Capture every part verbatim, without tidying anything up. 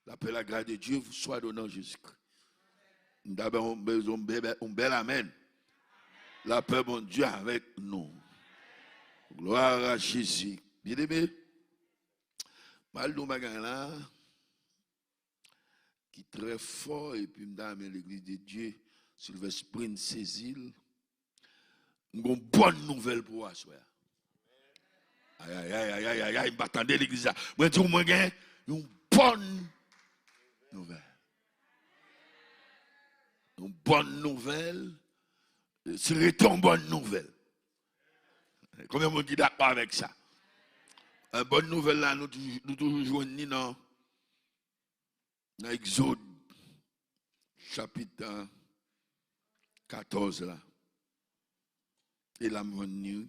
La paix, la grâce de Dieu vous soit donnée en Jésus-Christ. M ta bay yon bèl, yon bèl, yon bèl amèn. Lapè Bondye avèk nou. Glwa a Jezi. Byeneme, m al di yon bagay la ki trè fò, epi m ta renmen Legliz de Dye, Silvès Prin sezi l. M gon bòn nouvèl pou w aswè a. Ayayay, ayayay, m pa tande legliz la. Mwen di w, mwen gen yon bòn nouvèl. Yon bòn nouvèl, se rete yon bòn nouvèl. Konbyen moun ki dakò avèk sa? Eh, bòn nouvèl la, nou toujou, nou toujou jwenn li nan, nan Egzòd, chapit, eh, katòz la. E la m jwenn li, wi.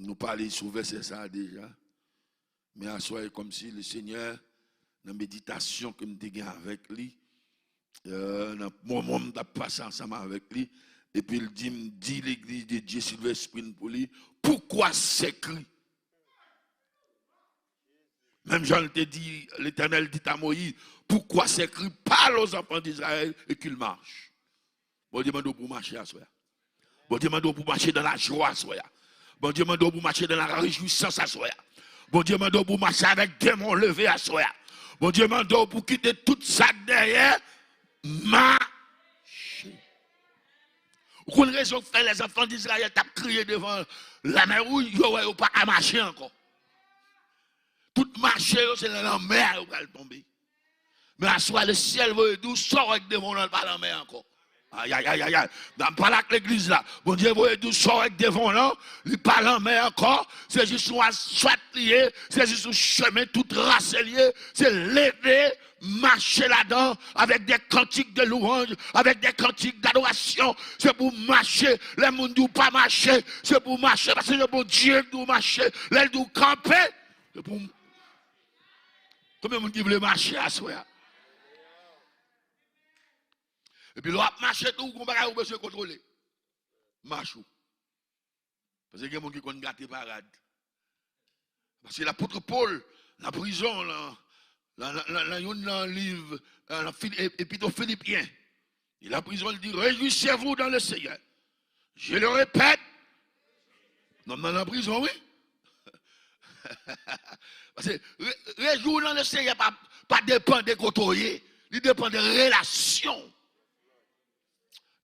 Nou pale sou vèsè sa a deja. Men aswè, e kòmsi Lesenyè, nan meditasyon ke m te gen avèk li, eh, nan moman m t ap pase ansanm avèk li, epi l di m, di Legliz de Dye Silvès Prin pou li, poukwa sèkri? Menm jan l te di, Letènèl dit à Moïse, pourquoi s'écrit, parle aux enfants d'Israël et qu'ils marchent. Bondye mande w pou w mache aswè a. Bondye mande w pou w mache dans la joie aswè a. Bondye mande w pou w mache dans la réjouissance aswè a. Bondye mande w pou w mache avèk de men leve aswè a. Bondye mande w pou w kite tout sa k dèyè, mache. Ou konn rezon k fè lèzanfan d Izrayèl t ap kriye devan Lamè Wouj, yo wè yo pa ka mache ankò. Tout mache yo, se nan lanmè a yo pral tonbe. Men aswè a, lesyèl voye di w sa w wè k devan w lan, l pa lanmè ankò. Ayayayayay. M pale ak legliz la. Bondye voye di w sa w wè k devan w lan, li pa lanmè ankò. Se jis yon asfalt li ye. Se jis yon chemen tou trase li ye. Se leve, mache ladan avèk de kantik de louwanj, avèk de kantik dadorasyon. Se pou w mache. Lè moun di w pa mache, se pou w mache, paske se Bondye k di w mache. Lè l di w kanpe, se pou w Konbyen moun ki vle mache aswè a? Epi lè w ap mache tou, ou gon bagay ou bezwen kontwole. Mach ou. Paske gen moun ki konn gate parad. Paske lapot Pòl, nan prizon, lan, lan, lan, lan, lan youn nan liv, lan, lan Fili-, e-, Epit o Filipyen, li nan prizon, li di, réjouissez-vous dans le Seigneur. Je le répète, nonm nan nan prizon, wi. Paske re-, rejwi w nan Lesenyè pa, pa depann de kote w ye. Li depann de relasyon.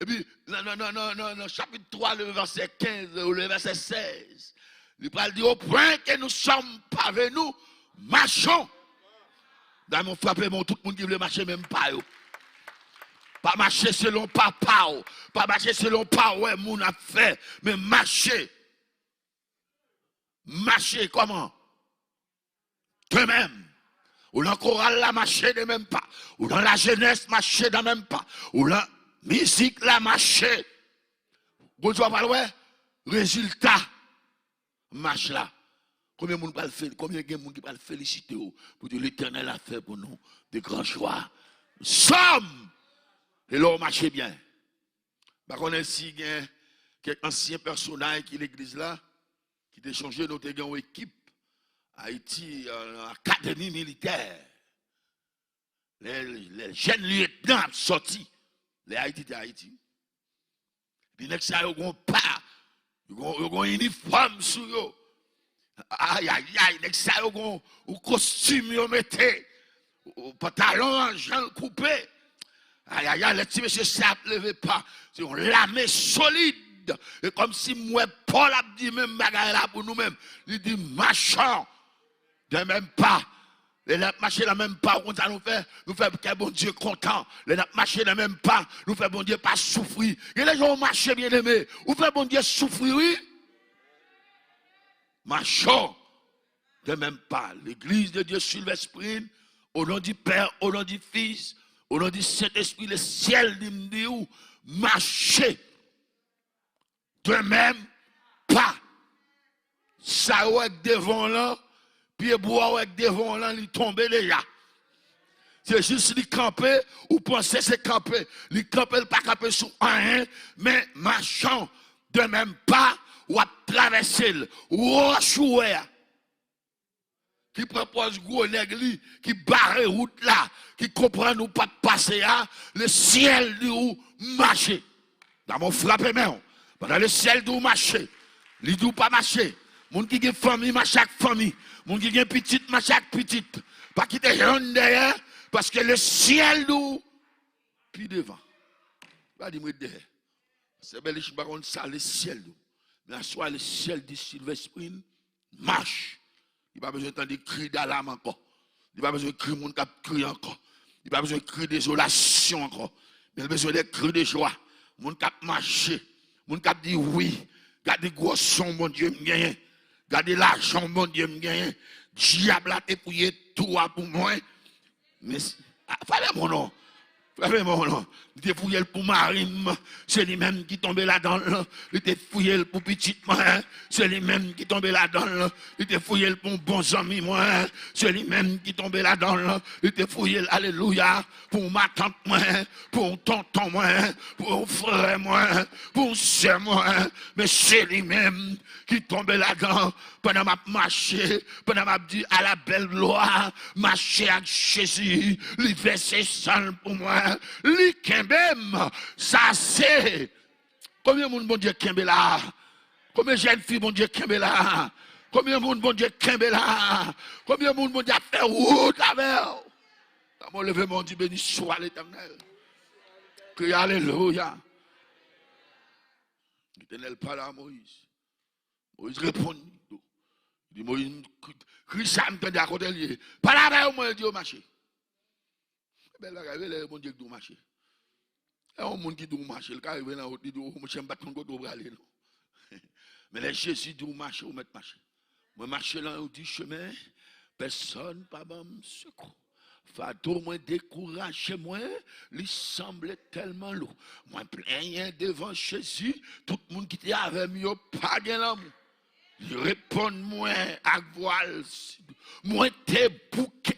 Epi, nan, nan, nan chapit twa, le vèsè kenz, ou le vèsè sèz, li pral di, au point que nous sommes parvenus, marchons. Dam, frape men tout moun ki vle mache menm pa yo. Pa mache selon pa pa w. Pa mache selon pa w wè moun ap fè. Men mache. Mache kòman? De même. Ou nan koral la, mache de menm pa. Ou nan lajenès, mache de menm pa. Ou nan mizik la, mache. Bonjou, w pral wè rezilta mach la. Konbyen moun pral fel-, konbyen gen moun ki pral felisite w pou di Letènèl ap fè pou nou de gran jwa? Sòm! E lè w mache byen. M pa konnen si gen kèk ansyen pèsonaj ki legliz la, ki te sonje nou te gen yon ekip Ayiti, euh, akademi militè. Lè, lè jèn lyetnan ap sòti, lè Ayiti te Ayiti. Epi nèg sa yo gon pa, yo gon, yo gon inifòm sou yo. Ayayay, nèg sa yo gon, yon kostim yo mete. Pantalon an jan l koupe. Ayayay, lè ti mesye sa ap leve pa, se yon lame solid. E kòmsi m wè Pòl ap di menm bagay la pou nou menm. Li di, marchons de même pas. Lè n ap mache nan menm pa, ou konn sa nou fè? Nou fè kè Bondye kontan. Lè n ap mache nan menm pa, nou fè Bondye pa soufri. Gen de jan ou mache, byeneme, ou fè Bondye soufri, wi. Marchons de même pas. Legliz de Dye Silvès Prin, au nom du Père, au nom du Fils, au nom du Saint-Esprit, lesyèl di m di w, mache de même pas. Sa w wè k devan w lan, pye bwa w wè k devan w lan, li tonbe deja. Se jis li kanpe, ou panse se kanpe. Li kanpe, li pa kanpe sou anyen, men marchons de même pas, w ap travèse l. Wòch ou wè a, ki pran pòz gwo nèg li, ki bare wout la, ki konprann ou p ap pase a, lesyèl di w mache. Damò frape men w. Pandan lesyèl di w mache, li di w pa mache. Moun ki gen fanmi, mache ak fanmi. Moun ki gen pitit, mache ak pitit. Pa kite yonn dèyè, paske lesyèl di w pi devan. Pa di m ret dèyè. Sè Bèlich, m pa konn sa lesyèl di w. Men aswè a, lesyèl di Silvèsprin, mach. Li pa bezwen tande kri dalam ankò. Li pa bezwen kri moun k ap kriye ankò. Li pa bezwen kri dezolasyon ankò. Men l bezwen de kri de jwa. Moun k ap mache. Moun k ap di wi. Gade gwòs yon Bondye m genyen. Gade lajan yon Bondye m genyen. Dyab la te fouye tou a pou mwen. Men, frape men w non. Frape men w non. Li te fouye l pou mari m, se li menm ki tonbe ladan l. Li te fouye l pou pitit mwen, se li menm ki tonbe ladan l. Li te fouye l pou bon zanmi mwen, se li menm ki tonbe ladan l. Li te fouye l, alelouya, pou matant mwen, pou tonton mwen, pou frè mwen, pou sè mwen. Men se li menm ki tonbe ladan. Pandan m ap mache, pandan m ap di à la belle gloire, mache ak Jezi, li vèse san l pou mwen, li kenbe m. Sa se. Konbyen moun Bondye kenbe la? Konbyen jèn fi Bondye kenbe la? Konbyen moun Bondye kenbe la? Konbyen moun Bondye ap fè wout avè w? Kòman w leve men w di, Béni soit l'Éternel. Kriye alelouya. Letènèl pale a Moyiz. Moyiz reponn li. Li di, Moyiz, kri sa m tande a kote l ye? Pale avè yo, mwen, di yo mache. Bèl bagay wi, lè Bondye k di w mache. Lè yon moun ki di w mache, l ka rive nan wout, li di w, monchè, m pa t konn kote w prale non. Men lè Jezi di w mache, ou mèt mache. Mwen mache lan yon di chemen, pèsonn pa ban m sekou. Fato mwen dekouraje mwen, li sanble tèlman lou. Mwen plenyen devan Jezi, tout moun ki te avè m yo pa gen lanmou. Li reponn mwen ak vwa l, mwen te bouke.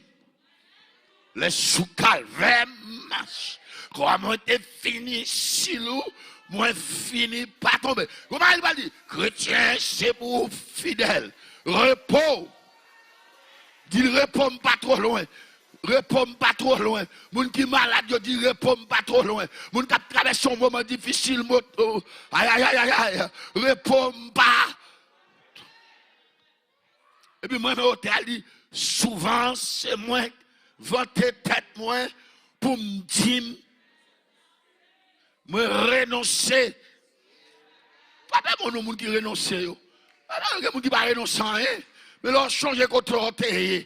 Lè sou kalvè m mache, kwa mwen te fini si lou, mwen fini pa tonbe. Kòman li pral di, kretyen, se pou w fidèl. Repo. Di l, repo m pa twò lwen. Repo m pa twò lwen. Moun ki malad yo di, repo m pa twò lwen. Moun k ap travèse yon moman difisil, mo-, oh, ay, ay, ay, ay, ay. Repo m pa. Epi mwen, men otè a, li di, souvan se mwen vante tèt mwen pou m di m, mwen renonse. Frape men w non, moun ki renonse yo. Ala, gen moun ki pa renonse anyen. Men lè w chonje kote w te ye,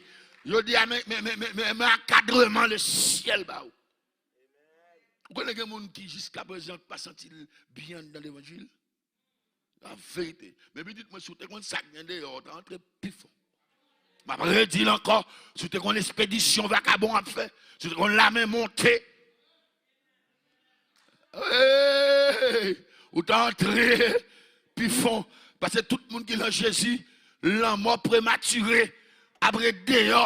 yo di a, men, men, men, men, men, men ankadreman lesyèl ba ou. Ou konnen gen moun ki jiskaprezan pa santi l byen anndan levanjil? Laverite. Men pitit mwen, si w te konn sa k gen deyò, w ta antre pi fon. M ap redi l ankò, si w te konn espedisyon vakabon ap fè, si w te konn lame monte, hey, ou ta antre pi fon. Paske tout moun ki nan Jezi, lanmò prematire ap ret deyò.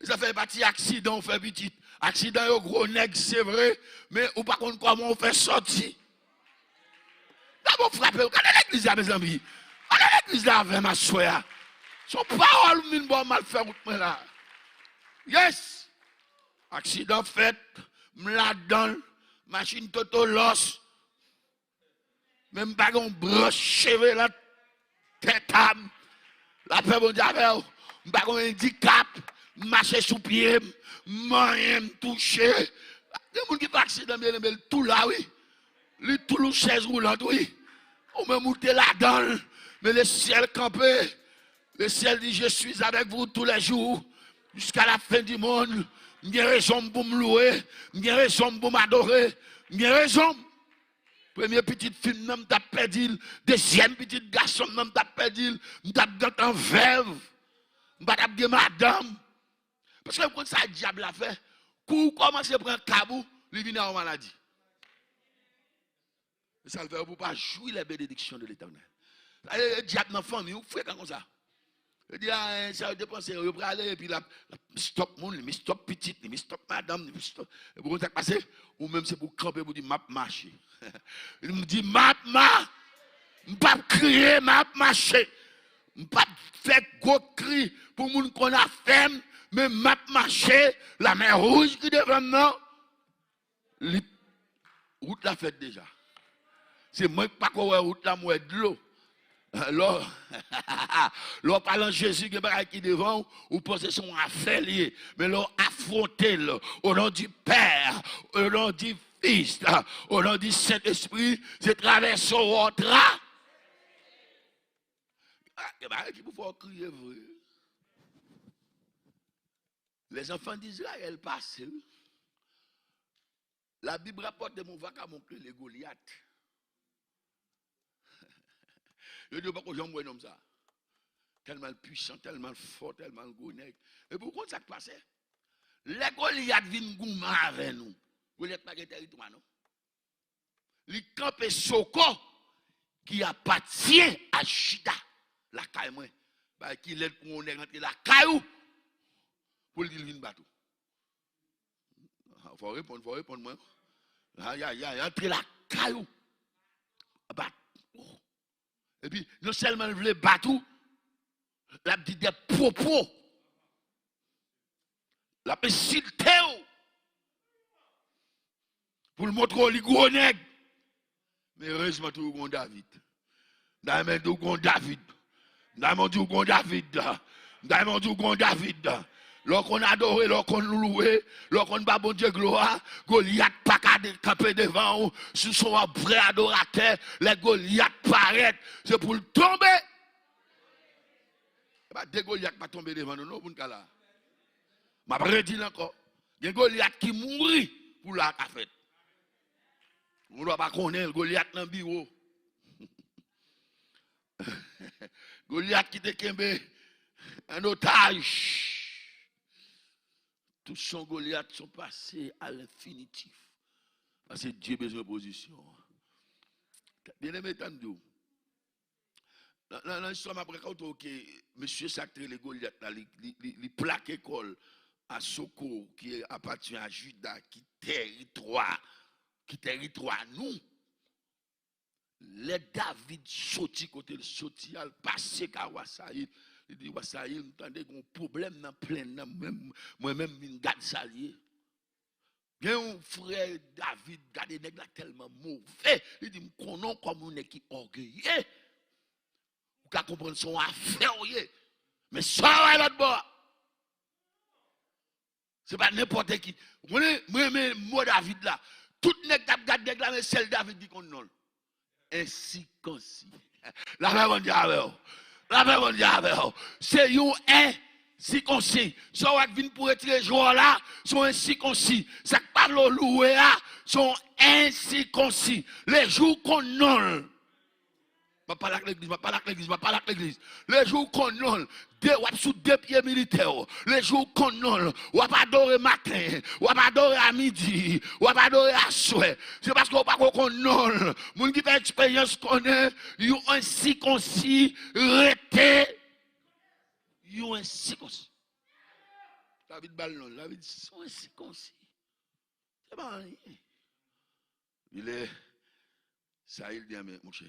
Sa fè pati aksidan ou fè pitit. Aksidan yo gwo nèg, se vre, men ou pa konn kòman ou fè sòti. Dabò frape, gade legliz la, mezanmi. Gade legliz la avè m aswè a. Se yon pawòl m vin ba w, m al fè wout mwen la. Yes! Aksidan fèt, m ladan l, machin Toto Lòs. Men m pa gen yon branch cheve nan tèt a m. Lapè Bondye avè w. M pa gen yon endikap. M mache sou pye m. M manyen, m touche. Gen moun ki fè aksidan, byeneme, l tou la, wi. Li tou lou chèz woulant, wi. Ou menm ou te ladan l. Men lesyèl kanpe. Lesyèl di, Je suis avec vous tous les jours, jusqu'à la fin du monde. M gen rezon m pou m lwe. M gen rezon m pou m adore. M gen rezon m. Premye pitit fi m nan, m t ap pèdi l. Dezyèm pitit gason m nan, m t ap pèdi l. M t ap gentan vèv. M pa t ap gen madanm. Paske w konn sa dyab la fè? Kou w kòmanse pran kab ou, li vin a w maladi. E sa l fè w pou w pa jwi les bénédictions de l'Éternel. Sa e, e dyab nan fanmi w frekan konsa. Yo di, a, sa yo te panse, yo prale, epi l ap, l ap mistòp moun, li mistòp pitit, li mistòp madanm, li mistòp. Epi w konn sa k pase? Ou menm se pou w kanpe, pou w di, "M ap mache." M di, "M ap ma-, m p ap kriye, m ap mache." M p ap fè gwo kri pou moun konn afè m, men m ap mache, lamè wouj ki devan m nan, li, wout la fèt deja. Se mwen ki pako wè wout la, m wè dlo. Lè w, lè w pa nan Jezi, gen bagay ki devan w, ou panse se yon afè l ye. Men lè w afwonte l, au nom du Père, au nom du Fils, au nom du Saint-Esprit, se travèse w tra. Ah, gen bagay ki pou fè w kriye vre. Les enfants d'Israël pase, wi. Labib rapòte m yon vakabon k rele Golyat. Yo di yo pako janm wè nonm sa. Tèlman l pwisan, tèlman l fò, tèlman l gwo nèg. Epi w konn sa k pase? Lè Golyat vin goumen avè nou, Golyat pa gen tèritwa non. Li kanpe Soko ki apatyen a Jida, lakay mwen. Bagay ki lèd pou yon nèg antre lakay ou pou l di l vin bat ou. Ah, fò w reponn, fò w reponn mwen. Ayayay, antre lakay ou. Bat ou. Epi, non sèlman l vle bat ou, l ap di de pwopo. L ap ensilte w. Pou l montre w li gwo nèg. Men erezman toujou gen yon David. M ta renmen di w gen yon David. M ta renmen di w gen yon David. M ta renmen di w gen yon David. Lè w konn adore, lè w konn louwe, lè w konn ba Bondye glwa, Golyat pa ka de-, kanpe devan w. Si w se yon vrè adoratè, lè Golyat parèt, se pou l tonbe. E pa de Golyat pa tonbe devan nou, non, pou n ka la. M ap redi l ankò. Gen Golyat ki mouri pou la ka fèt. Ou dwa pa konnen l, Golyat nan biwo. Golyat ki te kenbe an otaj. Tout son Golyat son pase à l'infinitif. Paske Dye bezwen pozisyon an. Byeneme, tann di w. Nan, nan, nan istwa m ap rakonte w ke mesye sa k te rele Golyat la, li, li, li, li plake kò l a Soko, ki apatyen a Jida, ki tèritwa, ki tèritwa nou. Lè David soti kote l soti a, l pase kay wa Sayil, li di, "Wa Sayil, m tande gen yon pwoblèm nan plenn nan, mwen, mwen menm vin gad sa l ye." Gen yon frè David, gade nèg la tèlman move, li di, "M konnen w kòm yon nèg ki ògeye." Ou ka konprann se yon afè w ye. Men sa w wè lòt bò a, se pa nenpòt ki. Ou konnen, mwen renmen mo David la. Tout nèg t ap gad nèg la, men sèl David ki konn non l. Ensikonsi. Lapè Bondye avè w. Lapè Bondye avè w. Se yon ensikonsi. Sa w wè k vin pou retire jwè w la, se yon ensikonsi. Sa k pa vle w louwe a, se yon ensikonsi. Lejou w konn non l. M ap pale ak legliz, m ap pale ak legliz, m ap pale ak legliz. Lejou w konn non l, de, w ap sou de pye militè w. Lejou w konn non l, w ap adore maten, w ap adore a midi, w ap adore aswè. Se paske w pako konn non l. Moun ki fè eksperyans konnen yon ensikonsi rete yon ensikonsi. David ba l non l, David di, "Se yon ensikonsi. Se pa anyen." Li lè Sayil di, "Anben, monchè,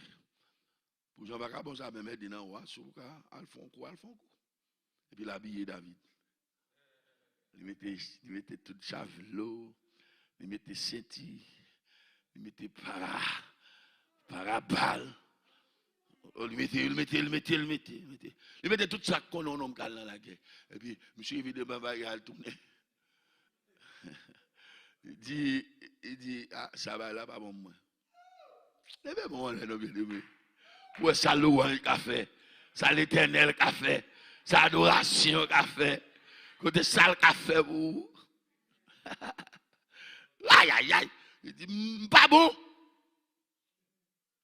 pou jan vakabon sa menm ede nan ou a, si w ka al fè yon kou, al fè yon kou." Epi l abiye David. Li mete, li mete tout javlo, li mete senti, li mete para, para bal. Oh, li mete, li mete, li mete, li mete, li mete. Li mete tout sa k konnen yon nonm k al nan lagè. Epi, misye vide bagay al tounen. Li di, li di, "Ah, sa bagay la pa bon pou mwen." Leve men w anlè non, byeneme. Pou wè sa lwanj ka fè, sa Letènèl ka fè, sa adorasyon ka fè. Kote sa l ka fè pou ou. Ayayay. Li di, "M pa bon.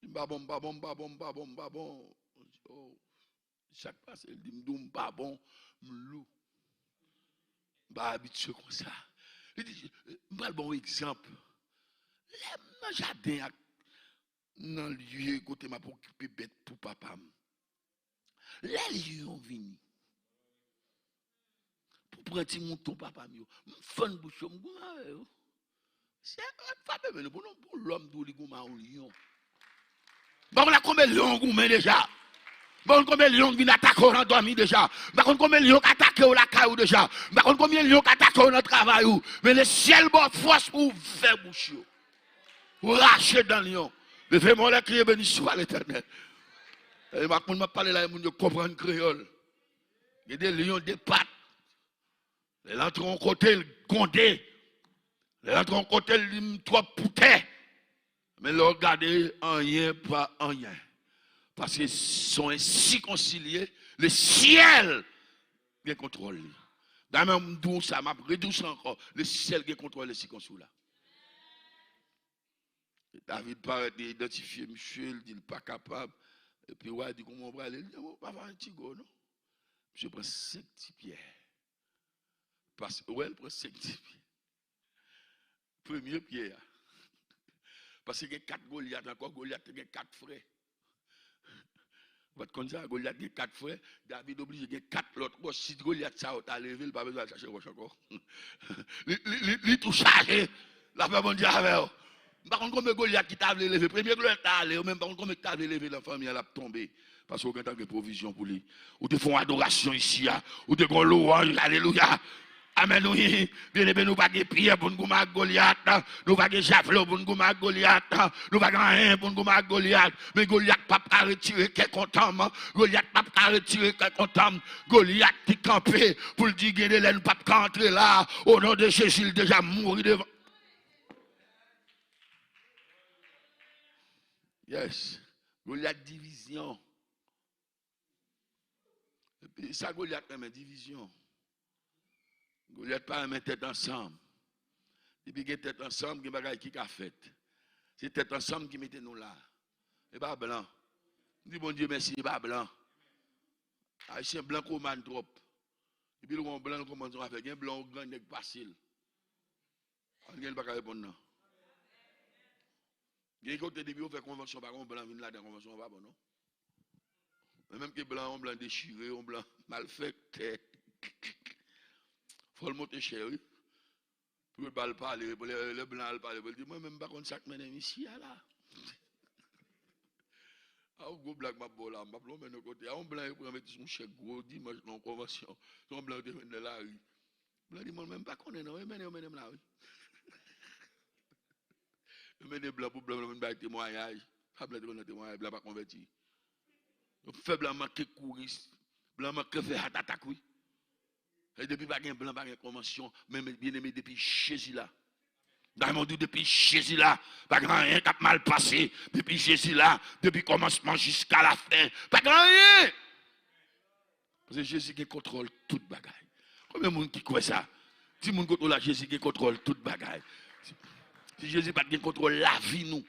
M pa bon, m pa bon, m pa bon, m pa bon, m pa bon." Oh. Sa k pase? Li di, "M di w m pa bon, m lou. M pa abitye konsa." Li di, "M pral ba w egzanp. Lè m nan jaden ak nan lye kote m ap okipe bèt pou papa m. Lè lyon vini pou pran ti mouton papa m yo, m fann bouch yo, m goumen avè yo." Se frape men nou pou nou, pou lòm tou li goumen a yon lyon. Bon, la konbyen lyon goumen deja? M pa konn konbyen lyon k vin atake w nan dòmi deja. M pa konn konbyen lyon k atake w lakay ou deja. M pa konn konbyen lyon k atake w nan travay ou. Men Lesyèl ba w fòs pou w ouvè bouch yo. Pou w rache dan lyon. Leve men w anlè, kriye, beni swa Letènèl. E m ak moun m ap pale la, e moun yo konprann kreyòl. Gen de lyon de pat. Lè l antre yon kote, l gwonde. Lè l antre yon kote, l dim twòp pou tè. Men lè w gade, anyen pa anyen. Paske se yon ensikonsi l ye, Lesyèl gen kontwòl li. Damè m di w sa, m ap redi w sa ankò, Lesyèl gen kontwòl ensikonsi w la. David parèt, li idantifye misye, li di l pa kapab. Epi wa di, "Kòman w prale?" Li di, "Bon, pa fè anyen ti gwo, non." Misye pran senk ti pyè. Pas, wè, l pran senk ti pyè. Premye pyè a. Paske gen kat Golyat ankò, Golyat te gen kat frè. Ou pa t konn sa, Golyat gen kat frè, David oblije gen kat lòt wòch. Si Golyat sa yo ta leve, li pa bezwen al chache wòch ankò. Li, li, li, li tou chaje. Lapè Bondye avè w. M pa konn konbyen Golyat ki ta vle leve. Premye Golyat ta ale, ou menm pa konn konbyen ki ta vle leve nan fanmi an, l ap tonbe. Paske w gentan gen pwovizyon pou li. Ou te fè yon adorasyon isi a. Ou te gen yon lwanj, alelouya. Amèn, wi. Byeneme, nou pa gen pyè pou n goumen ak Golyat. Nou pa gen javlo pou n goumen ak Golyat. Nou pa gen anyen pou n goumen ak Golyat. Men Golyat p ap ka retire kè kontan m. Golyat p ap ka retire kè kontan m. Golyat ki kanpe pou l di, "Gen de lè n p ap ka antre la." O non de Jezi, l deja mouri devan. Yes. Golyat divizyon. Epi sa Golyat renmen, divizyon. Golyat pa renmen tèt ansanm. Depi gen tèt ansanm, gen bagay ki ka fèt. Se tèt ansanm ki mete nou la. E pa blan. M di Bondye mèsi, e pa blan. Ayisyen blan komad twòp. Epi l wè yon blan, l kòmanse yon afè. Gen blan, yon grannèg pase l. Ann gen l pa ka reponn nan. Gen kote depi yo fè konvansyon, pa gen yon blan vin ladan konvansyon an, pa bon non. Men menm ke blan, yon blan dechire, yon blan malfektè. Fò l monte chè, wi. Pou yo ba l pale, pou lè, lè blan al pale, pou l di, "Mwen menm m pa konn sa k mennen m isi a la." A yon gwo blag m ap ba w la, m p ap lonmen nan kote. A yon blan yo pran mete sou yon chè gwo dimanch nan yon konvansyon. Se yon blan yo te jwenn nan lari. Blan di, "Mwen menm m pa konnen non, yo mennen, yo mennen m la wi." Yo mennen blan pou blan, blan vin bay temwayaj. Sa blan te konn nan temwayaj, blan pa konvèti. Yo fè blan manke kouri. Blan manke fè heart attack wi. E depi pa gen blan, pa gen konvansyon. Men, men, byeneme, depi Jezi la. Damè m di w, depi Jezi la, pa gen anyen k ap mal pase. Depi Jezi la, depi kòmansman jiska lafen, pa gen anyen. Paske Jezi gen kontwòl tout bagay. Konbyen moun ki kwè sa? Di moun kote w la, Jezi gen kontwòl tout bagay. Si, si Jezi pa t gen kontwòl lavi nou,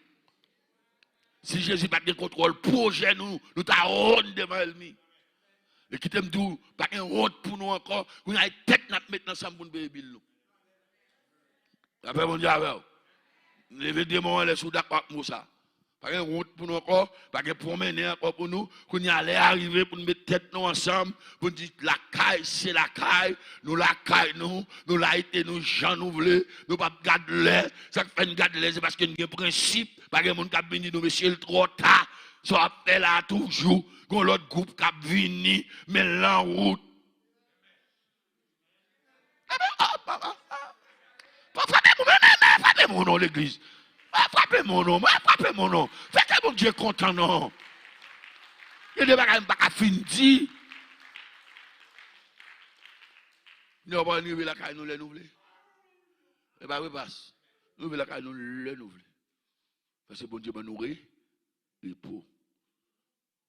si Jezi pa t gen kontwòl pwojè nou, nou ta wonn devan ènmi. E kite m di w, pa gen wont pou nou ankò. Kounye a, e tèt n ap met nan sanm pou n peye bil nou. Lapè Bondye avè w. Leve de men w anlè si w dakò ak mo sa. Pa gen wont pou nou ankò, pa gen pwonmennen ankò pou nou. Kounye a, lè a rive pou n met tèt nou ansanm, pou n di, lakay se lakay, nou lakay nou, nou layite nou jan nou vle, nou p ap gad lè. Sa k fè n gad lè, se paske n gen prensip. Pa gen moun k ap vin di nou, "Mesye, l twò ta. Sa w ap fè la a toujou, gen yon lòt gwoup k ap vini, men l nan wout." Frape men, men, men, frape men non, legliz. Frape men non, men frape men non. Fè ke Bondye kontan non. Gen de bagay m pa ka fin di. Nou pa rive lakay nou lè nou vle. E pa vre pas. Nou rive lakay nou lè nou vle. Paske Bondye ban nou re, repo.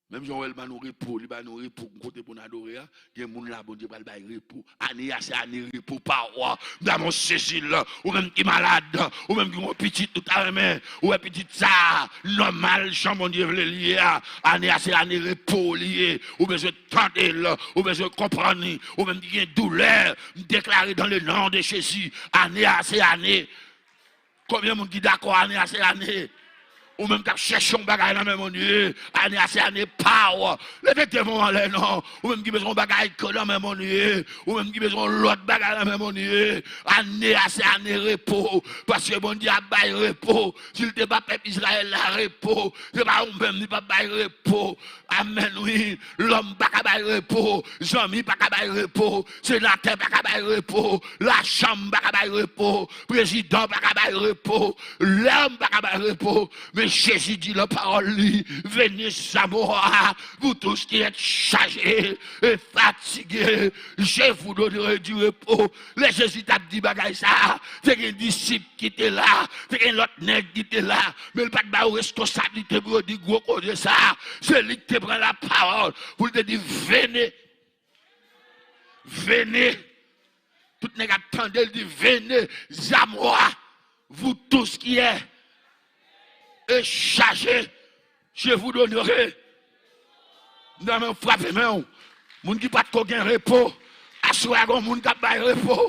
Menm jan w wè l ban nou repo, li ban nou repo kote pou n adore a, gen moun la Bondye pral bay repo. Ane a se ane repo pa w. Damè w sezi l. Ou menm ki malad, ou menm ki gen yon pitit ou ta renmen, ou wè pitit sa a nòmal jan Bondye vle li ye a. Ane a se ane repo li ye. Ou bezwen tande l, ou bezwen konprann li. Ou menm ki gen doulè, m deklare dans le nom de Jésus, ane a se ane. Konbyen moun ki dakò ane a se ane? Ou menm k ap chèche yon bagay nan men Bondye, ane a se ane pa w. Leve de men w anlè non. Ou menm ki bezwen yon bagay k nan men Bondye, ou menm ki bezwen yon lòt bagay nan men Bondye, ane a se ane repo. Paske Bondye ap bay repo. Si l te ba pèp Izrayèl la repo, se pa ou menm li p ap bay repo. Amèn, wi. Lòm pa ka bay repo. Zanmi pa ka bay repo. Senatè pa ka bay repo. Lachanm pa ka bay repo. Prezidan pa ka bay repo. Lòm pa ka bay repo. Men Jezi di nan pawòl li, venez à moi, vous tous qui êtes chargés et fatigués, je vous donnerai du repos. Lè Jezi t ap di bagay sa a, te gen disip ki te la, te gen lòt nèg ki te la, men l pa t ba yo reskonsablite pou yo di gwo koze sa a. Se li ki te pran lapawòl pou l te di, venez, venez. Tout nèg ap tande l di, venez à moi, vous tous qui êtes et chargés, je vous donnerai. Nan men w, frape men w. Moun ki pa t ko gen repo, aswè a gen moun k ap bay repo.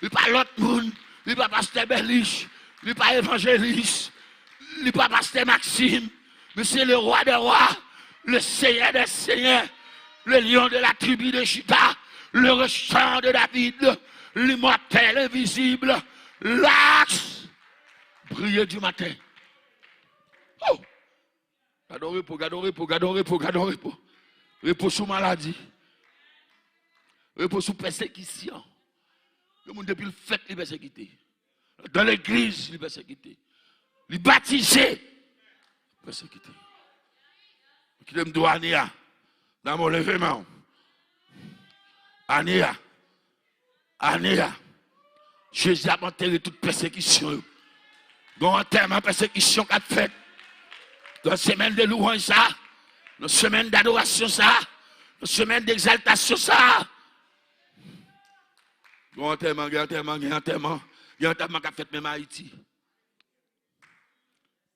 Li pa lòt moun, li pa pastè Bèlich, li pa evanjelis, li pa pastè Maxime, men se le roi des rois, le seigneur des seigneurs, le lion de la tribu de Juda, le ressort de David, l'immortel invisible, l'axe briller du matin. Oh! Gade yon repo, gade yon repo, gade yon repo, gade yon repo. Repo sou maladi. Repo sou pèsekisyon. Yon moun depi l fèt li pèsekite. Dan legliz li pèsekite. Li batize, pèsekite. Kite m di w ane a. Damò, leve men w. Ane a. Ane a, Jezi ap antere tout pèsekisyon yo. Gen yon antèman pèsekisyon k ap fèt nan semèn de louwanj sa a, nan semèn dadorasyon sa a, nan semèn degzaltasyon sa a. Gen antèman, gen antèman, gen antèman. Gen antèman k ap fèt menm Ayiti.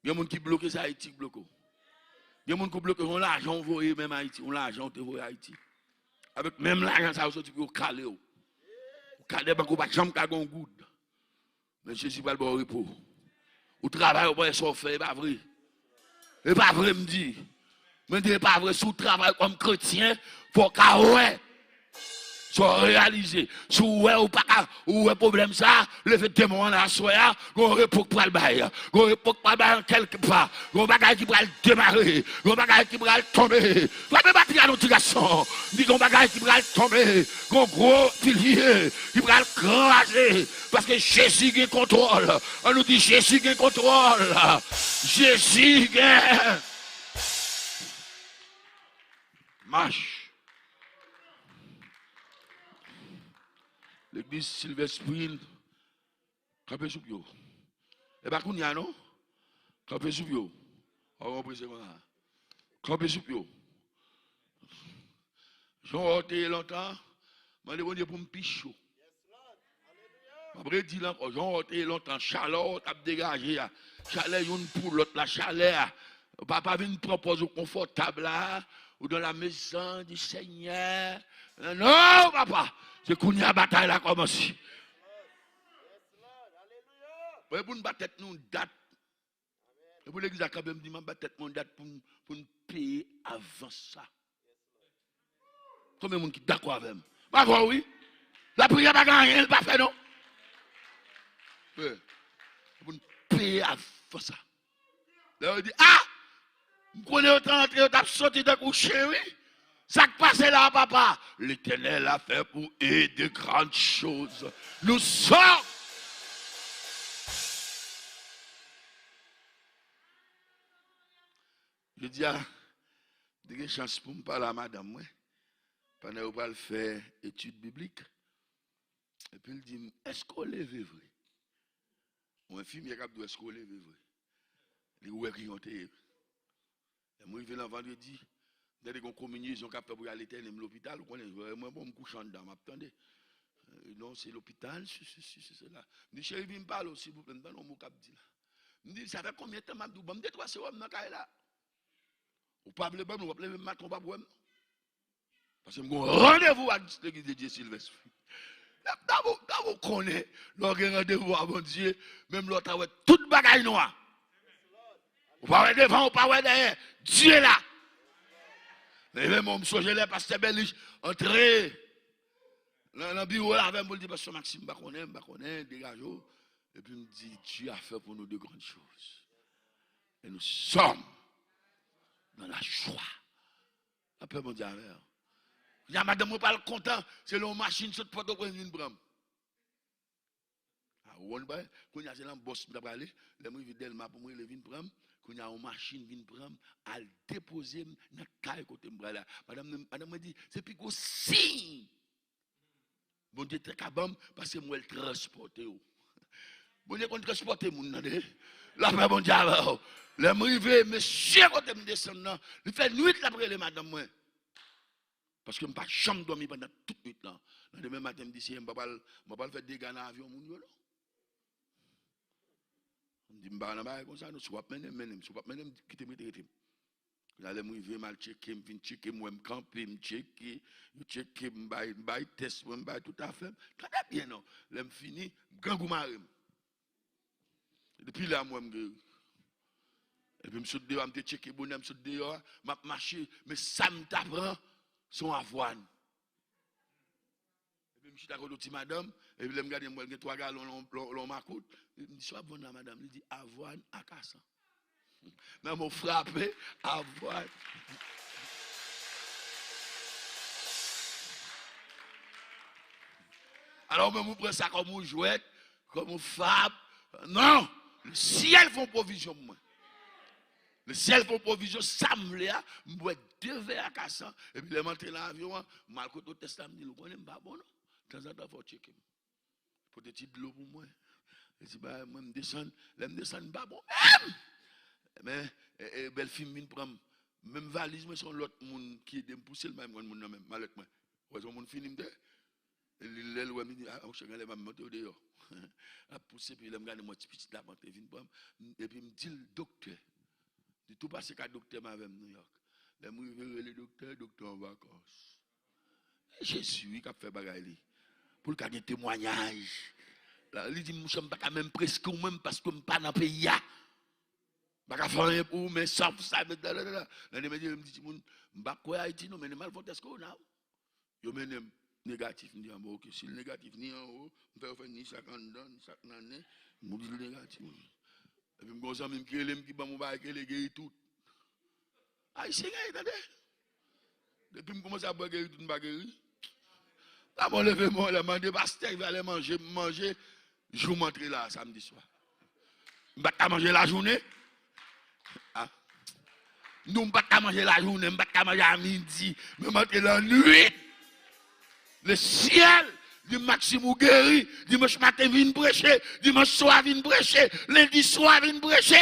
Gen moun ki bloke, se Ayiti ki bloke w. Gen moun ki bloke yon lajan w voye menm Ayiti, yon lajan w te voye Ayiti. Avèk menm lajan sa yo soti pou yo kale w. Ou kale bank ou pa t janm ka gen yon goud. Men Jezi pral ba w repo. Ou travay, ou pa wè sa w fè, e pa vre. E pa vre m di. Mwen di e pa vre, si w travay kòm kretyen, fò w ka wè. Si w reyalize, si w wè ou pa ka, ou wè pwoblèm sa, leve de men w anlè aswè a, gon repo k pral bay. Gon repo k pral bay an kèlke pa. Gon bagay ki pral demare. Gon bagay ki pral tonbe. Frape batri a non ti gason. M di gon bagay ki pral tonbe. Gon gwo pilye ki pral kraze. Paske Jezi gen kontwòl. An nou di Jezi gen kontwòl. Jezi gen Mach. Legliz Silver Spring, kanpe sou pye w. E pa kounye a non. Kanpe sou pye w. Ou konn prese konsa. Kanpe sou pye w. Jan w te ye lontan, mande Bondye pou m pi cho. M ap redi l ankò, jan w te ye lontan, chalè w t ap degaje a, chalè youn pou lòt la, chalè a. Papa vin pran pòz ou konfòtab la, ou dans la maison du Seigneur. Non, papa, se kounye a batay la kòmanse. Mwen pou n bat tèt nou dat. E pou legliz la kanpe, m di, m ap bat tèt mwen dat pou n, pou n peye avans sa. Konbyen moun ki dakò avè m? Bravo, wi. Lapriyè pa gen anyen, l pa fè non. Wi. Pou n peye avans sa. Lè yo di, a! M konnen yo t antre, yo t ap soti tankou chen, wi. Sa k pase la, papa? L'Éternel a fait pour eux de grandes choses. Nou sò! Jodi a, m te gen chans pou m pale a madanm mwen, pandan yo pral fè etid biblik. Epi l di m, èske w leve vre? Yon enfimyè k ap di w, èske w leve vre? Li wè ki jan w te ye. Lè m rive nan vandredi, m tande gen yon kominyezon k ap fè pou y al entène m lopital. Ou konnen, mwen, bon, m kouche anndan, m ap tande. Euh, non, se lopital, si, si, si, se sela. M di, cheri, vin m pale w, silvouplè, m tande yon mo k ap di la. M di, sa fè konbyen tan m ap di w, ban m de twa sewòm nan kay la? Ou pa vle ban m, w ap leve m maten, w p ap wè m. Paske m gen yon randevou ak Legliz de Dye Silvèst. Dabò, dabò konnen, lè w gen randevou ak Bondye, menm lè w ta wè tout bagay nwa. Ou pa wè devan, ou pa wè dèyè. Dye la. Leve men w, m sonje lè pastè Bèlich antre nan, nan biwo l avè m pou l di, Pastè Maxime, m pa konnen, m pa konnen, degaje w. Epi m di, Dieu a fait pour nous de grandes choses. Et nous sommes dans la joie. Lapè Bondye avè w. Kounye a, madanm mwen pral kontan, se lè yon machin sot Pòtoprens vin pran m. A, ou konn bagay? Kounye a, se nan bòs m t ap prale. Lè m rive Dèlma pou m rele vin pran m. Kounye a, yon machin vin pran m, al depoze m nan kay kote m prale a. Madanm nan, madanm mwen di, se pi gwo siy Bondye te ka ban m, paske m wè l transpòte w. Bondye konn transpòte moun, tande. Lapè Bondye avè w. Lè m rive, mesye kote m desann nan, li fè nwit l ap rele madanm mwen. Paske m pa janm dòmi pandan tout nwit lan. Nan demen maten, m di, Seyè, m pa pral, m pa pral fè dega nan avyon moun yo, non. M di, m pa nan bagay konsa, non. Si w ap mennen m, mennen m. Si w p ap mennen m, kite m rete, rete m. Kounye a, lè m rive, m al tcheke, m vin tcheke, m wè m kanpe, m tcheke, yo tcheke, m bay, m bay tès mwen, m bay tout afè m. Tande byen, non. Lè m fini, grangou mare m. Depi la, m wè m geri. Epi m sot deyò a, m te tcheke bonè, m sot deyò a, m ap mache, men sa m ta pran, se yon avwàn. Epi m chita kote yon ti madanm, epi lè m gade, m wè l gen twa galon lan, lan, lan makout. M di, sa w ap vann la, madanm? Li di, avwàn akasan. Nan men w frape, avwàn. Alò, menm ou pran sa kòm yon jwèt, kòm yon fab. Non! Lesyèl fè yon pwovizyon pou mwen. Lesyèl fè yon pwovizyon, sa m vle a, m bwè de vè akasan, epi lè m antre nan avyon an, m al kote otès la, m di l, ou konnen m pa bon, non. Tanzantan, fò w tcheke m. Pote ti dlo pou mwen. E ti bagay, mwen, m desann. Lè m desann, m pa bon menm. Men, e, e, bèlfi m vin pran m. Menm valiz mwen, se yon lòt moun ki ede m pouse l, m pa menm konn moun nan menm, malèt mwen. Ou wè, se yon moun fini m te. E li, lè l wè m, li di, a, monchè, genlè m ap monte w deyò. L ap pouse, epi lè m gade, m wè ti pitit la ap antre, vin pran m. Epi m di l, doktè. Li tou pase ka doktè m avè m Nouyòk. Lè m rive, rele doktè, doktè an vakans. E Jezi, wi, k ap fè bagay li. Pou l ka gen temwayaj. La, li di, monchè, m pa ka menm preskri w menm paske m pa nan peyi a. M pa ka fè anyen pou ou, men sa, sa, men da, da, da, da. Nan demen, m di timoun, m pa kwè Ayiti non, mennen m al fè yon tès kowona. Yo mennen m negatif, m di, a bon, oke, si l negatif, ni anwo, m fè yo fè ni sa k anndan, ni sa k nan nen, m di l negatif. Epi m gen yon zanmi m ki rele m, ki ban m yon bagay ki rele geri tout. Ayisyen genyen, tande. Depi m kòmanse ap bwè geri tout, m pa geri. Gade m leve men anlè, mande pastè ki va lè manje, m manje, jou m antre la a, samdi swa. M pa t ka manje lajounen. A. M di w, m pa t ka manje lajounen, m pa t ka manje a midi, men m antre lannwit. Lesyèl di m, Maxime, ou geri. Dimanch maten, vin preche. Dimanch swa, vin preche. Lendi swa, vin preche.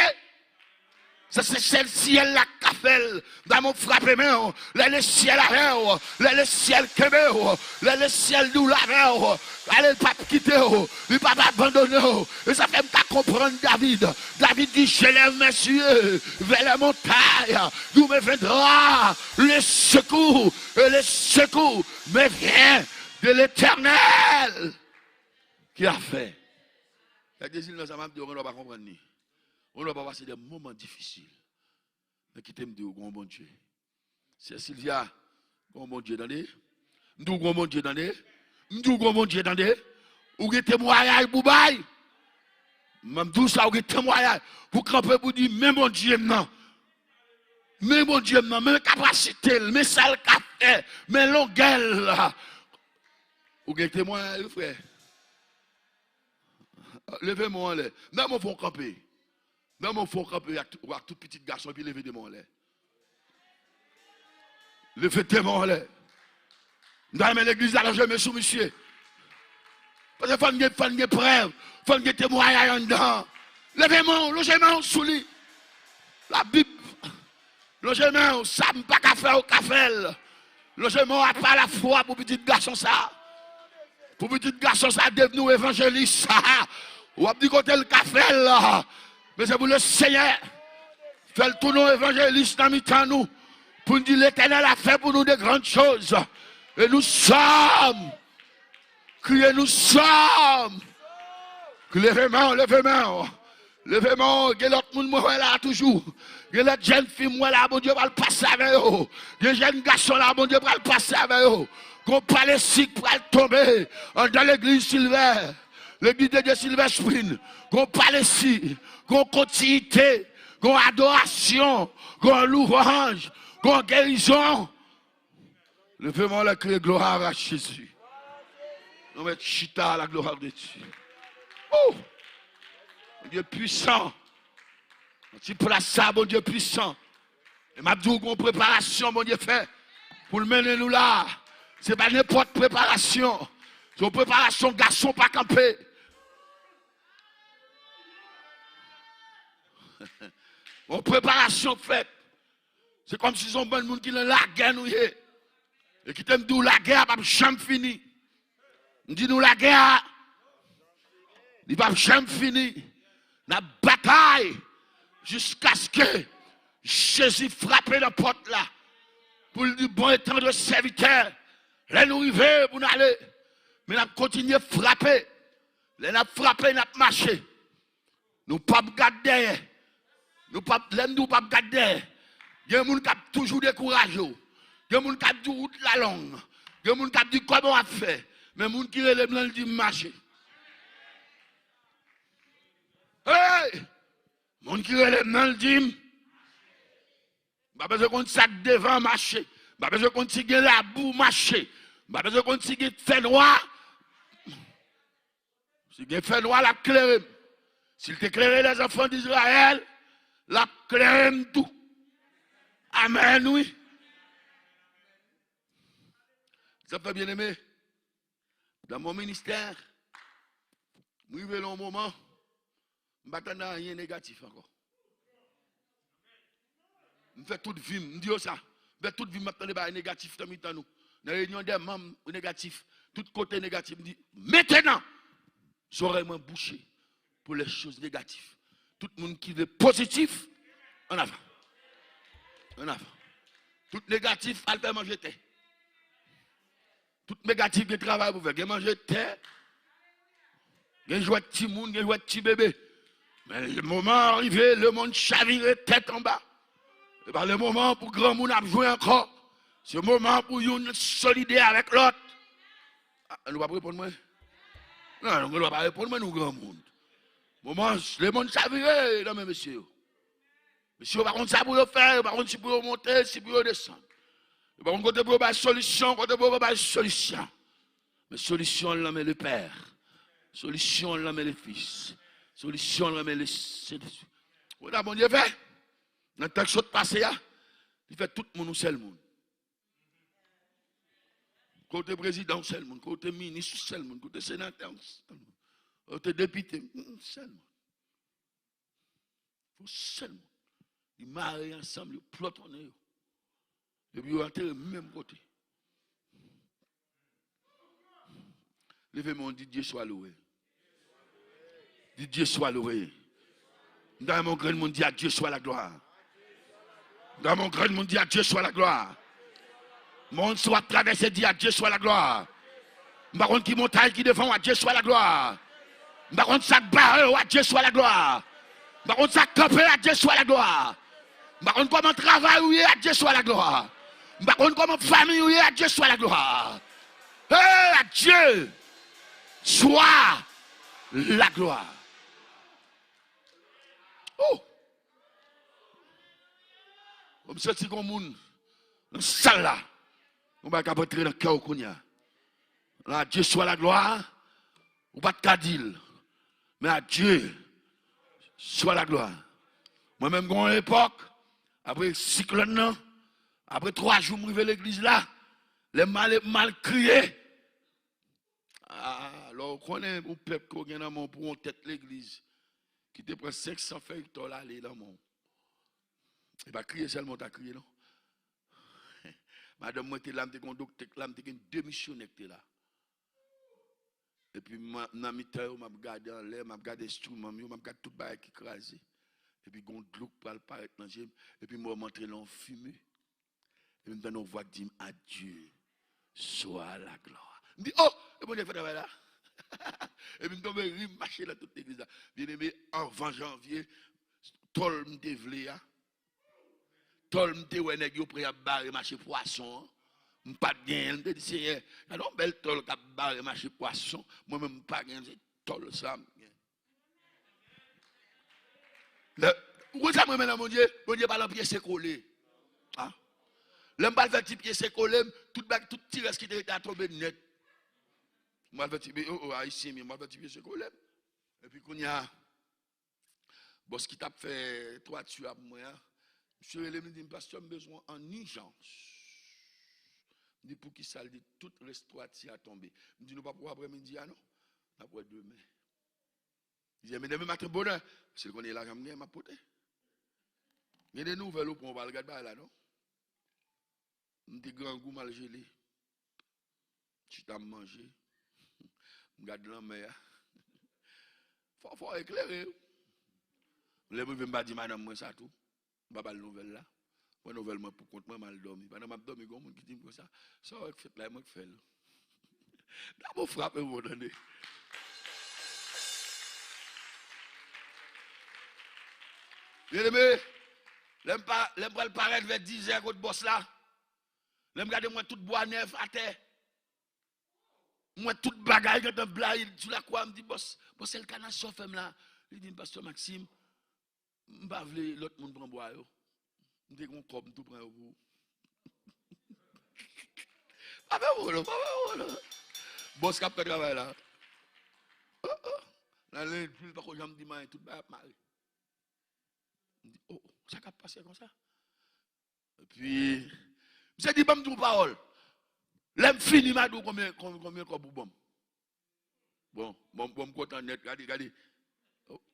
Sa se sèl syèl la k ka fè l. Damou, frape men w. Lè lesyèl avè w, lè lesyèl kenbe w, lè lesyèl di w l avè w, ale, l p ap kite w, li p ap abandone w. E sa fè m ka konprann David. David di, je lève mes yeux vers les montagnes, d'où me viendra le secours, et le secours me vient de l'Éternel qui a fait. Gade zil nan sa m ap di w, ou pa konprann li. Ou pa pase de moman difisil. Men kite m di w, gon Bondye. Sè Silvia, gon Bondye, tande. M di w, gon Bondye, tande. M di w, gon Bondye, tande. Ou gen temwayaj pou bay. M di w sa, ou gen temwayaj pou kanpe, pou di, men Bondye m nan. Men Bondye m nan, men kapasite l, men sa l ka fè, men longè l la. Ou gen temwayaj, wi, frè. Leve men w anlè. Nan men w fè w kanpe. Nan men w fè w kanpe ak, ak tout pitit gason, epi leve de men w anlè. Leve de men w anlè. M ta renmen legliz la lonje men sou misye. Paske fò n gen, fò n gen prèv. Fò n gen temwayaj anndan. Leve men w, lonje men w sou li. Labib. Lonje men w, sa m pa ka fè, ou ka fè l. Lonje men w a pa lafwa pou pitit gason sa. Pou pitit gason sa devni yon evanjelis. W ap di kote l ka fè l. Men se pou Lesenyè fè l tounen yon evanjelis nan mitan nou. Pou n di, Letènèl a fè pou nou de grann choz. E nou sòm. Kriye, nou sòm. Leve men w, leve men w. Leve men w, gen lòt moun mwen wè la toujou. Gen lòt jèn fi m wè la, Bondye pral pase avè yo. Gen jèn gason la, Bondye pral pase avè yo. Gon palesi k pral tonbe anndan legliz Silvè. Legliz de Dye Silvè Spring. Gon palesi, gon kontinite, gon adorasyon, gon louwanj, gon gerizon. Leve men w lè kriye gloire à Jésus. Nou mèt chita à la gloire de Dieu. Woo! Bondye pwisan. Nan ti plas sa, Bondye pwisan. E m ap di w gon preparasyon Bondye fè pou l mennen nou la. Se pa nenpòt preparasyon. Se yon preparasyon gason pa kanpe. Yon preparasyon k fèt. Se kòmsi se yon bann moun ki nan lagè nou ye. E kite m di w, lagè a p ap janm fini. M di nou, lagè a, li p ap janm fini. N ap batay jiskaske Jezi frape nan pòt la pou l di, bon et tendre serviteur, lè nou rive pou n ale. Men n ap kontinye frape. Lè n ap frape, n ap mache. Nou p ap gad dèyè. Nou p ap, lè m di w p ap gad dèyè, gen moun k ap toujou dekouraje w. Gen moun k ap di w wout la long. Gen moun k ap di kòman w ap fè. Men moun ki rele m nan, l di m mache. Hey! Moun ki rele m nan, l di m. M pa bezwen konn sa k devan, mache. M pa bezwen konn si gen labou, mache. M pa bezwen konn si gen fènwa. Si gen fènwa, l ap klere m. Si l te klere les enfants d'Israël, l ap klere m tou. Amèn, wi. Sa fè, byeneme, dans mon ministère, m rive nan yon moman, m pa tande anyen negatif ankò. M fè tout vi m, m di yo sa. M fè tout vi m, m ap tande bagay negatif nan mitan nou. Nan reyinyon dè manm, negatif. Tout kote negatif. M di, mentenan, zòrèy mwen bouche pou lè choz negatif. Tout moun ki vle pozitif, an avan. An avan. Tout negatif, al fè manje tè. Tout negatif gen travay pou fè. Gen manje tè. Gen jwèt timoun, gen jwèt ti bebe. Men le moman rive, lemonn chavire tèt anba. E pa le moman pou granmoun ap jwe ankò. Se moman pou youn solidè avèk lòt. Ah, nou p ap reponn mwen? Non, nou pa reponn mwen, nou granmoun. Moman, lemonn chavire nan men mesye yo. Mesye yo pa konn sa pou yo fè, yo pa konn si pou yo monte, si pou yo desann. Yo pa konn kote pou yo bay solisyon, kote pou yo bay solisyon. Men solisyon an nan men Lepè. Solisyon an nan men Lefis. Solisyon an nan men Lesentespri. Konn sa Bondye fè? Nan tan k sot pase a, li fè tout moun yon sèl moun. Kote prezidan yon sèl moun, kote minis yon sèl moun, kote senatè yon sèl moun, kote depite yon sèl moun. Yon sèl moun. Li mare yo ansanm, li plòtonnen yo. Epi yo antere menm kote. Leve men w, di, Dieu soit loué. Di, Dieu soit loué. M ta renmen yon grenn moun di, à Dieu soit la gloire. M ta renmen yon grenn moun di, à Dieu soit la gloire. Moun si w ap travèse, di, à Dieu soit la gloire. M pa konn ki montay ki devan w, à Dieu soit la gloire. M pa konn sa k bare w, à Dieu soit la gloire. M pa konn sa k kanpe, à Dieu soit la gloire. M pa konn kòman travay ou ye, à Dieu soit la gloire. M pa konn kòman fanmi ou ye, à Dieu soit la gloire. Hey, à Dieu soit la gloire. Oh! M santi gon moun nan sal la. Yon bagay k ap antre nan kè w kounye a. La, à Dieu soit la gloire. Ou pa t ka di l. Men à Dieu soit la gloire. Mwen menm, gon epòk, apre siklòn nan, apre twa jou m rive legliz la, lè m ale, m al kriye. Ah, lè w konnen yon pèp ke w gen nan men w pou yon tèt legliz ki te pran senk san fèy tòl ale nan men w. E pa kriye sèlman w ta kriye, non. Madanm mwen te la, m te gen yon doktè k la, m te gen de misyonè k te la. Epi m nan mitan yo, m ap gade anlè, m ap gade enstriman m yo, m ap gade tout bagay ki kraze. Epi gon dlo k pral parèt nan je m, epi m wè m antre nan yon fime. Epi m tande yon vwa k di m, à Dieu soit la gloire. M di, oh, e Bondye k fè travay la. Epi m tonbe ri, m mache nan tout legliz la. Byeneme, anvan janvye, tòl m te vle a, tòl m te wè nèg yo pran y ap bare mache pwason an, m pa t genyen l. M te di, Senyè, gade yon bèl tòl k ap bare mache pwason, mwen menm m pa genyen l, se tòl sa m gen. Lè, ou konn sa m renmen nan Bondye? Bondye pa nan pyese kole. A. Lè m pral fè ti pyese kole m, tout bag, tout ti rès ki te rete a tonbe nèt. M pral fè ti, o, o, Ayisyen m yo, m pral fè ti pyese kole m. Epi kounye a, bòs ki t ap fè twati a pou mwen an, misye rele m, li di m, Pastè, m bezwen w an ijans. M di, Poukisa? Li di, Tout rès twati a tonbe. M di, Nou p ap wè aprèmidi a non. N ap wè demen. Li di, Ebyen, demen maten bonè, paske l konnen lajan m gen, m ap pote. Gen de nouvèl ou pran, ou pa al gad bagay la non. M te grangou, m al jele. Chita m manje. M gad lanmè a. Fò, fò eklere wi. Lè m rive, m pa di madanm mwen sa tou. M pa ba l nouvèl la. Mwen, nouvèl mwen pou kont mwen, m al dòmi. Pandan m ap dòmi, gen yon moun ki di m konsa, Sa w wè k fèt la, e mwen k fè l. Dabò frape w bon, tande. Byeneme, lè m pa, lè m pral parèt vè dizè kot bòs la, lè m gade, m wè tout bwa nèf atè. M wè tout bagay gentan blayi sou lakwa, m di, Bòs, bòs, Elkana, sa w fè m la? Li di m, Pastè Maxime, m pa vle lòt moun pran bwa yo. M te gen yon kòb, m tou pran yo pou ou. Pa fè wolo, pa fè wolo. Bòs k ap fè travay la. Oh, oh. Nan lendi, li pako janm di m anyen, tout bagay ap mare. M di, oh, oh, sa k ap pase konsa? Epi, misye di, Ban m di w yon pawòl. Lè m fini, m a di w konbyen, konbyen, konbyen kòb ou ban m. Bon, bon, bon, m kontan nèt. Gade, gade.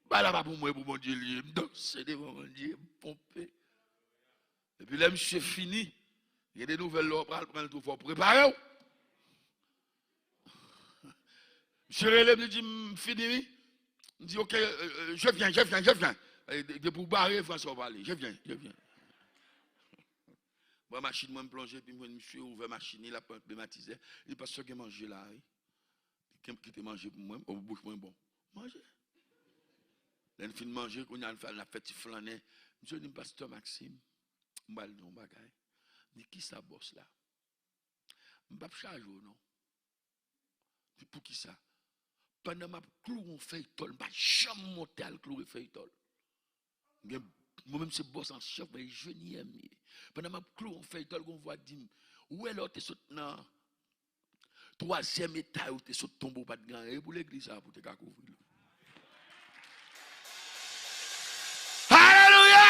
Bagay la pa pou mwen, e pou Bondye li ye. M danse devan Bondye, m ponpe. Epi lè misye fini, gen de nouvèl lè w pral pran l tou, fò w prepare w. Misye rele m, li di m, M fini wi. M di, Ok, euh, euh, je viens, je viens, je viens. E, de- depi w bare, Fransa w pale. Je viens, je viens. Mwen machin mwen, m plonje, epi m jwenn misye ouvè machin li, l ap pran klimatizè. Li di, Pastè, gen manje la wi. Li kite manje pou mwen, o, bouch mwen bon. Manje. Lè n fin manje, kounye a n fè, n ap fè ti flannen. Misye di m, Pastè Maxime, m pral di w yon bagay. M di, Kisa, bòs la? M p ap chaje w non. Li di, Poukisa? Pandan m ap kloure yon fèy tòl, m pa janm monte al kloure fèy tòl. Gen, mwen menm se bòs an chèf, mwen enjenyè m ye. Pandan m ap kloure yon fèy tòl, gen yon vwa di m, Ou wè lè w te sot nan twazyèm etay, ou te sot tonbe, ou pa t gen anyen, e pou legliz sa a pou te ka kouvri l. Alelouya!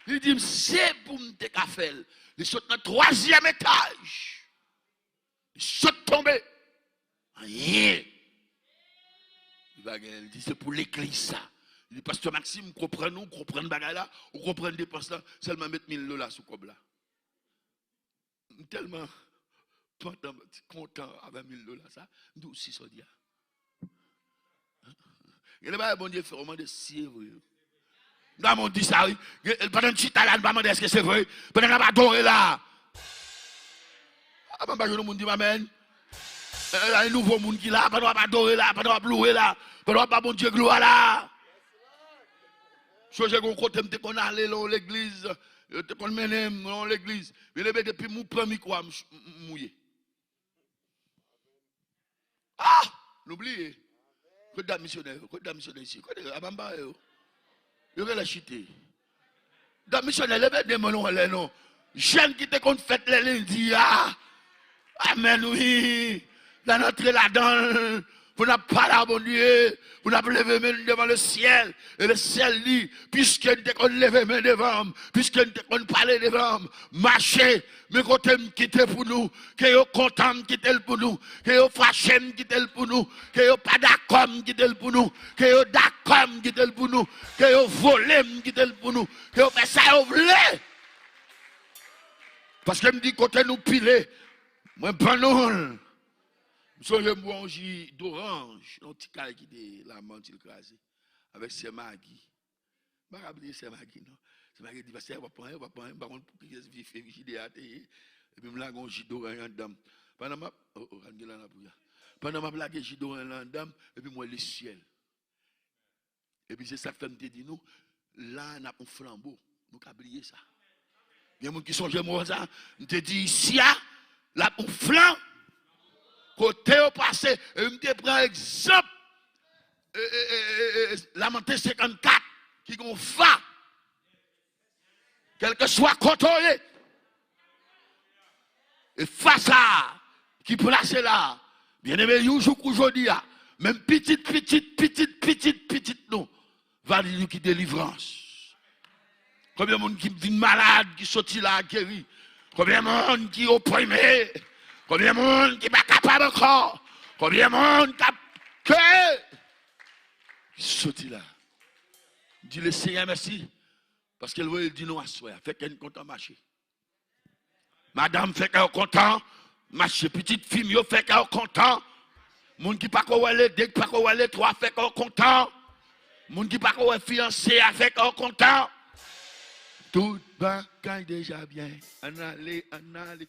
Li di m, Se pou m te ka fè l. Li sot nan twazyèm etaj. Li sot tonbe. Anyen. Li pa gen, li di, Se pou legliz sa. Li di, Pastè Maxime, m konprann ou, m konprann bagay la, ou konprann depans la, sèlman met mil dola sou kòb la. M tèlman kontan, kontan avè mil dola sa, m di, Si sa w di a. Gen de bagay Bondye fè, ou mande si e vre. M ta mande w di sa wi. Gen, pandan n chita la, n pa mande èske se vre. Pandan n ap adore la. A, mwen pa jwenn yon moun di m amèn. E, e, la, e nouvo moun ki la, pandan w ap adore la, pandan w ap louwe la, pandan w ap ba Bondye glwa la. Sonje gen yon kote m te konn ale nan yon legliz, yo te konn mennen m nan yon legliz. Byeneme, depi m pran mikwo a, m, m, m mouye. Ah! Nou bliye. Kote dam misyonè yo? Kote dam misyonè isi? Kote yo? Apa m pa wè yo? Yo genlè chite. Dam misyonè, leve de men nou anlè non. Jèn ki te konn fèt lè lendi a. Amèn, wi. N a antre ladan l pou n ap pale a Bondye, pou n ap leve men n devan lesyèl. E lesyèl di, Piske n te konn leve men devan m, piske n te konn pale devan m, mache, men kote m kite pou nou, ke yo kontan m kite l pou nou, ke yo fache m kite l pou nou, ke yo pa dakò m kite l pou nou, ke yo dakò m kite l pou nou, ke yo vole m kite l pou nou, ke yo fè sa yo vle. Paske m di kote nou pile, mwen ban nou l. M sonje m bwè yon ji doranj nan yon ti kay ki te la, manti l kraze, avèk sè Magi. M pa ka bliye sè Magi non. Sè Magi di, Pastè, w ap pran, w ap pran, m pa konn pou kiyès vi- frijidè a te ye. Epi m lage yon ji doranj anndan m. Pandan m ap, oh, oh, al gen la lapri a. Pandan m ap lage ji doranj lan anndan m, epi m wè lesyèl. Epi se sa k fè m te di nou, la a n ap yon flanbo. Nou ka bliye sa. Gen moun ki sonje mo sa? M te di isi a, l ap yon flan. Kote yo pase, e m te pran egzanp e, e, e, e, e, Lamante senkannkat, ki gen yon fa. Kèlkeswa kote w ye, e fa sa a ki plase la a, byeneme, yon jou kou jodi a, menm pitit, pitit, pitit, pitit, pitit nou, va li ki delivrans. Konbyen moun ki vin malad, ki soti la a geri? Konbyen moun ki oprime? Konbyen moun ki pa kapab ankò? Konbyen moun k ap ke soti la? Di Lesenyè mèsi, paske l voye l di nou aswè a, fè kè n kontan mache. Madanm, fè kè w kontan mache. Pitit fi m yo, fè kè w kontan. Moun ki pako wè le de, ki pako wè le twa, fè kè w kontan. Moun ki pako wè fiyanse a, fè kè w kontan. Tout bagay deja byen. Ann ale, ann ale.